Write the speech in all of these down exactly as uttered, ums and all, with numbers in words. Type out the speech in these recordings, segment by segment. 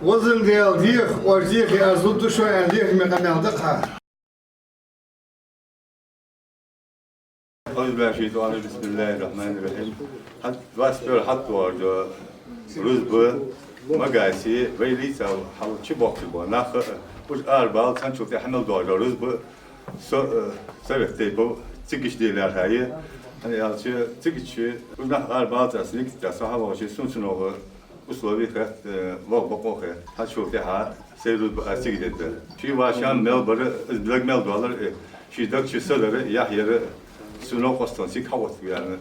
Везан Даьла, дехар, оаш дехар аз лургда шоана, аьнна, дехар мел къамаьл да-кх. أعوذ بالله من الشيطان الرجيم. بسم الله الرحمن الرحيم. ХӀанз двадцать первый хьатӀадоагӀаш дола рузба Магасе вай лийца хьал чубохкаш бола нах, уж арабаьлча цхьаннахьа тӀехьа мел доагӀаш дола рузба со-, э, совет тейпов цига чу де лаьрхӀа я. ХӀана аьлча, цига чу уж нах арабаьлча, аз никита со хьавоагӀача, сона цунах условий хет, э, ваха бокъо хет. ХӀанз цул тӀехьа сай рузба аз цига дергда. Ший вӀаший мел бар, из даг мел доаллар, э, ший даг чу са дар, яхь яр, сона къоастам цига хьаоттаваьнна.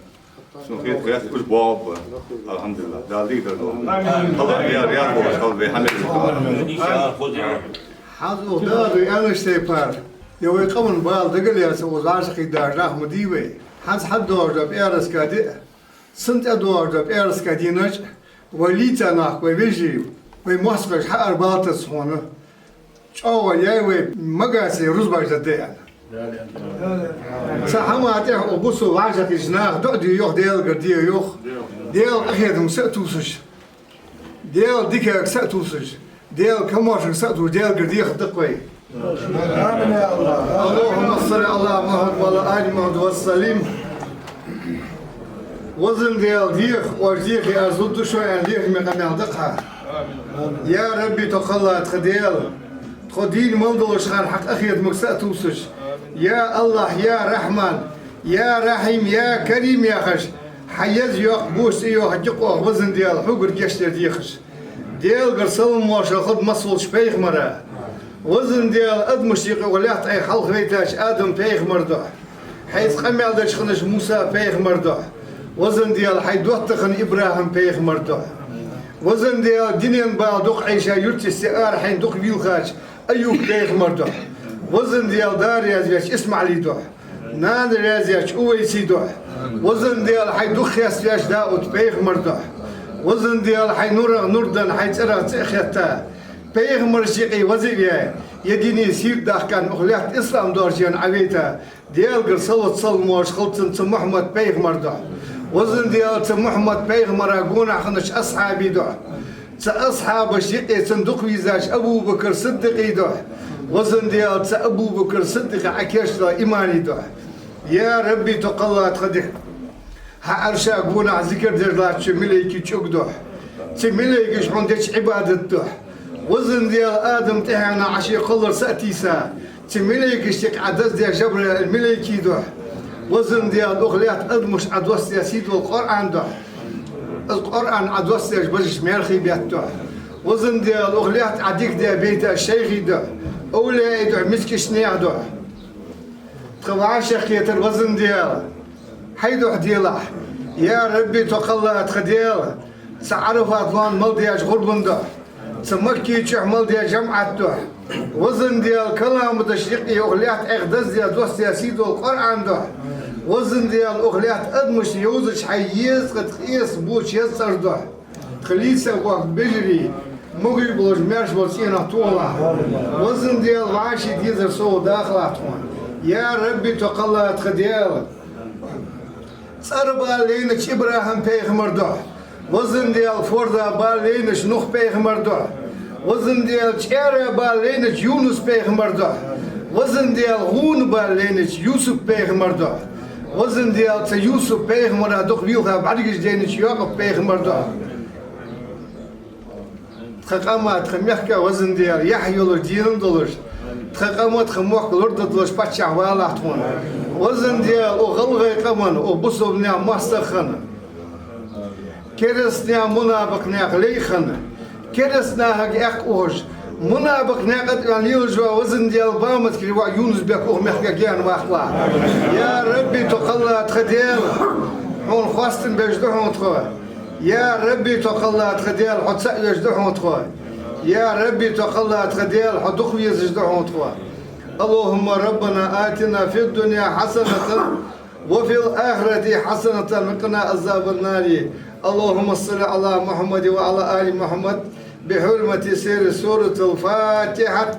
Сона хетар хет, уж боагӀаргба. АлхьамдулиллахӀ, Дала дикадар долда. АллахӀ раьза волаш хилва вай хьамел. ХӀанз укх дагадоагӀа аьннача тайпара, е вай къаман бала дагалаьца, укхаза вӀашагӀкхийтта нах ма дий вай. ХӀанз хьатӀадоагӀаш дола пӀаьраска ди а, цунна тӀадоагӀаш дола пӀаьраска дийнахьа а, вай лийца нах, вай вежарий, вай моастагӀаша хьаарабалийтац хьона. ЧӀоагӀа яьй вай Магасе рузбаш дергда аьнна. Цу хӀаман тӀехьа укх бусалба вӀашагӀкхийтта нах дуӀа де йоах, Даьлагара де йоах. Даьла къахетамга са а тувсаш, Даьла дикага са а тувсаш, Даьла камаьршага са а тувсаш, Даьлагара дехар да-кх вай. آمين يا الله. اللهم صل على محمد وعلى آل محمد وسلم. Везан Даьла, дехар, оаш дехар аз лургда шоана, аьнна, дехар мел къамаьл да-кх. Я Рабби, тхо кхелла тха Даьла, тхо дийна мел долча хана хьа къахетамга са а тувсаш, я АллахӀ, я Рахьман, я Рахьим, я Карим яхаш, хьа еза йоккха, боча цӀи йоаккхаш, юкъе оаха, везан Даьла, хьогара гешт дар дехаш. Даьлагара салам-моаршал хилда массаволча пайхамара. Везан Даьла, адамашта юкъе укх лаьтта тӀа Ӏайха хьалхавайтача Адам-пайхамара духьа, хьайца къамаьл деш хиннача Муса-пайхамара духьа, везан Даьла, хьай доттагӀа хинна ИбрахӀим-пайхамара духьа, везан Даьла, дунен бала дукха Ӏайша, юрта йисте ара хьайна дукха вийлхача Айюб-пайхамара духьа, везан Даьла, да раьза ваьча ИсмаӀилий духьа, нана раьза ваьча Увайсий духьа, везан Даьла, хьай дукха хеставаьча Дауд-пайхамара духьа, везан Даьла, хьай нурах нур денна, хьай цӀерах цӀи а хетта, пайхамарашта юкъе веза а ваь, е дине сийрда дахка, укх лаьтта ислам доаржадаь Ӏавайта, Даьлагара салот-салам-моаршал хилда цунна, цу Мухьаммад-пайхамара духьа, везан Даьла, цу Мухьаммад-пайхамара гонахьа хиннача асхьабий духьа, цу асхьабашта юкъе цунна дукха везача Абу-Бакр-Сиддикъий духьа, везан Даьла, цу Абу-Бакр-Сиддикъа Ӏакийчдеча иманий духьа. Я Рабби, тхо кхелла тха Даьла, хьа Ӏарша гонахьа зикар деш латтача малейкий чӀуга духьа, цу малейкаша хьона деча Ӏибадата духьа, везан Даьла, Адам тӀехьенах Ӏа ший кхоллар са а тийса, цу малейкашта юкъе Ӏа даздеш Жабраил малейкий духьа, везан Даьла, укх лаьтта адамашта Ӏа доссадаь сийдола Къуръан духьа, из Къуръан Ӏа доссадеш бежача маьрха бетта духьа, везан Даьла, укх лаьтта Ӏа дика даь бейта шайхий духьа, овлияий духьа, мискача наьха духьа. Тха вӀашагӀкхетар, везан Даьла, хьай духьа делахь. Я Рабби, тхо кхелла тха Даьла, цу Ӏарафат лоам мел даьча гӀурбан духьа, цу Макка чу мел даь жамаӀат духьа, везан Даьла, каламаташта юкъе укх лаьтта Ӏайха даздаь, доссадаь сийдола Къуръан духьа, везан Даьла, укх лаьтта адамашта йовзача хьай езткъа ткъеста боча еза цӀера духьа. Тха лийца боахка бежарий, могаш болаш, маьрша болаш цӀенах тохалахь. Везан Даьла, вӀаший дезар совгӀат дахалахь тхона. Я Рабби, тхо кхелла тха Даьла, цӀера бала лайнача ИбрахӀим-пайхамара духьа, везан Даьла, форда бала лайнача Нух-пайхамара духьа, везан Даьла, чӀара бала лайнача Юнус-пайхамара духьа, везан Даьла, гӀуна бала лайнача Юсуп-пайхамара духьа, везан Даьла, цу Юсуп-пайхамара дукха вийлха бӀаргаш дайнача Якъуб-пайхамара духьа. Тха къам а, тха мехка, везан Даьла, яхь йолаш, денал долаш, тха къам а, тха мохк лорадаргдолаш паччахь валахь тхона. Везан Даьла, укх гӀалгӀай къаман, укх бусалба наьха моастагӀа хинна, кераста наьха, мунапикъ наьха лай хинна, кераста нахага эккха ухаш, мунапикъ наькъа тӀа ваьнна лелаш вола, везан Даьла, Баматскера вола Юнус-Бек укх мехка гаьна ваккхалахь. Я Рабби, тхо кхелла тха Даьла, хьона хоастам беш да хьона тхо. Я Рабби, тхо кхелла тха Даьла, хьо цаӀ веш да хьона тхо. Я Рабби, тхо кхелла тха Даьла, хьо дукха везаш да хьона тхо. اللهم ربنا آتنا في الدنيا حسنة وفي الآخرة حسنة وقنا عذاب النار. اللهم صل على محمد وعلى آل محمد بحرمة سر سورة الفاتحة.